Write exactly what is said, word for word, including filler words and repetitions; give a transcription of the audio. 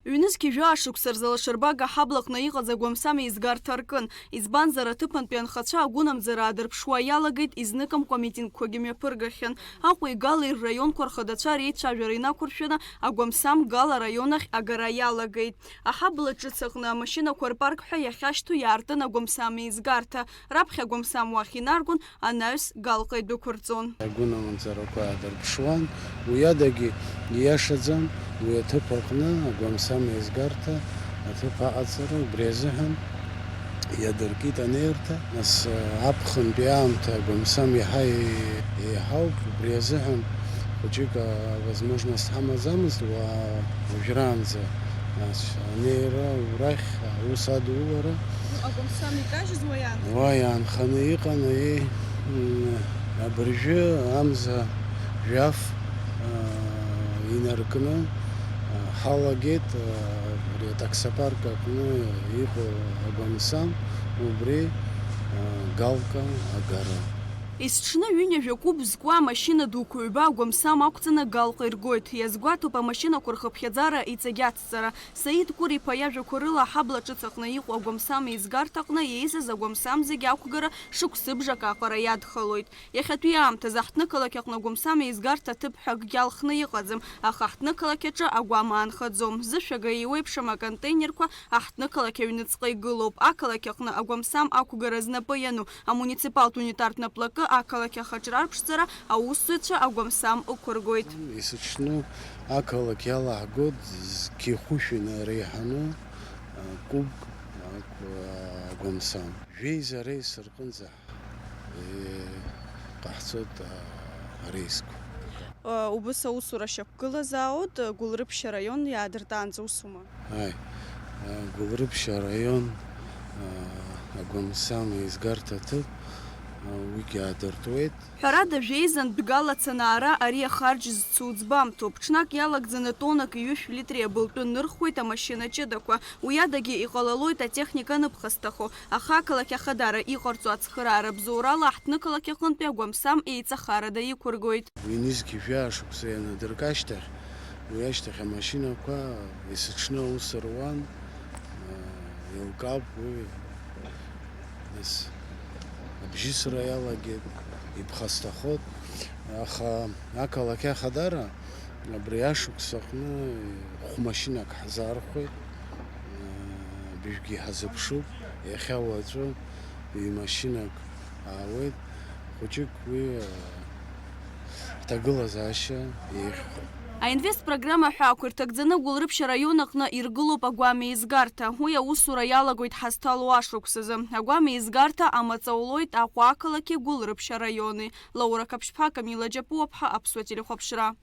Ҩнызқьи жәаа шықәса рзы Лашарбага аҳабла аҟны иҟаз агәамсам еизгарҭа аркын. Избанзар, аҭыԥантәи анхацәа агәынамӡара аадырԥшуа иалагеит, изныкымкәа амитингқәагьы мҩаԥыргахьан. Аҟәеи Галеи рраионқәа рхадацәа реицәажәара инақәыршәаны агәамсам Гал араион ахь агара иалагеит. Аҳабла ҿыц аҟны амашьынақәа рпарк ҳәа иахьашьҭоу иаартын агәамсам еизгарҭа. Раԥхьа агәамсам уахь инаргон, анаҩс Галҟа идәықәырҵон. Агәынамӡарақәа аадырԥшуан, уи адагьы ииашаӡам, уи аҭыԥ аҟны агәамсам еизгарҭа аҭыԥ аҟаҵара, убри азыҳәан иадыркит анеирҭа. Нас, аԥхынтәи аамҭа агәамсам иаҳа еи-, еиҳауп, убри азыҳәан хәыҷык авозможность ҳамаӡамызт уа уажәраанӡа, нас, анеира, урахь, аус адулара. Агәамсам икажьыз уа иаанхеит? Уа иаанханы иҟан, еи, м, абыржәы амза жәаф, а, инаркны, а, ҳалагеит, а, абри атаксопарк аҟны иҟоу агәамсам, убри, а, Галка агара. Есыҽны ҩынҩажәа куб зкуа амашьына дуқәа ҩба агәамсам ақәҵаны Галҟа иргоит. Иазгәаҭоуп амашьынақәа рхыԥхьаӡара иҵегь ацҵара. Саид Кәыр-иԥа иажәақәа рыла, аҳабла ҿыц аҟны иҟоу агәамсам еизгарҭа аҟны еизаз агәамсам зегьы ақәгара шықәсыбжак аҟара иадхалоит. Иахьатәи аамҭазы ҳҭнықалақь аҟны агәамсам еизгарҭа ҭыԥ ҳәа акгьы алхны иҟаӡам, аха ҳҭнықалақь аҿы агәам аанхаӡом. Зышәага еиуеиԥшым аконтейнерқәа аҳҭнықалақь аҩныҵҟа игылоуп. Ақалақь аҟны агәамсам ақәгара знапы иану амуниципалтә унитартә наплакы ақалақь ахаҿра арԥшӡара аусзуҩцәа агәамсам ықәыргоит. Есыҽны ақалақь иалаҳгоит зқьи хәышәи нареиҳаны, а, кубк, а, агәамсам. Жәеиза реис рҟынӡа, е, ҟаҳҵоит, а, ареисқәа. Убыс аусура шьақәгылазаауеит, Гәылрыԥшь араион иаадыртаанӡа усума? Ааи, а, Гәылрыԥшь араион, а, агәамсам еизгарҭа аҭыԥ, а, уигьы аадыртуеит. Ҳәарада, жәеизантә Гал ацанаара ари ахарџь зцу ӡбамҭоуп. Ҽнак иалагӡаны тоннак ҩышә литри абылтәы нырхуеит амашьына ҷыдақәа. Уи адагьы иҟалалоит атехника аныԥхасҭахо, аха ақалақь ахадара иҟарҵо ацхыраара бзоурала ҳҭнықалақь аҟынтәи агәамсам еиҵахарада иқәыргоит. Ҩнызқьи жәаа шықәса ианадырк ашьҭахь, уи ашьҭахь амашьынақәа есыҽны аус руан, еилкаауп уи. Нас абжьысра иалагеит, иԥхасҭахоит, аха ақалақь ахадара абри ашықәс аҟны хә-машьынак ҳзаархәеит, быжәгьы ҳазыԥшуп, иахьа уаҵәы ҩ-машьынак аауеит, хәыҷык уи ҳҭагылазаашьа еиӷьхоит. Аинвест программа ҳәаақәа ирҭагӡаны Гәылрыԥшь араион аҟны иргылоуп агәам еизгарҭа. Уи аусура иалагоит ҳазҭало ашықәсазы. Агәам еизгарҭа амаҵ аулоит Аҟәа ақалақьи Гәылрыԥшь араиони. Лаура Каԥшьԥҳа, Камила Џьапуаԥҳа, Аԥсуа телехәаԥшра.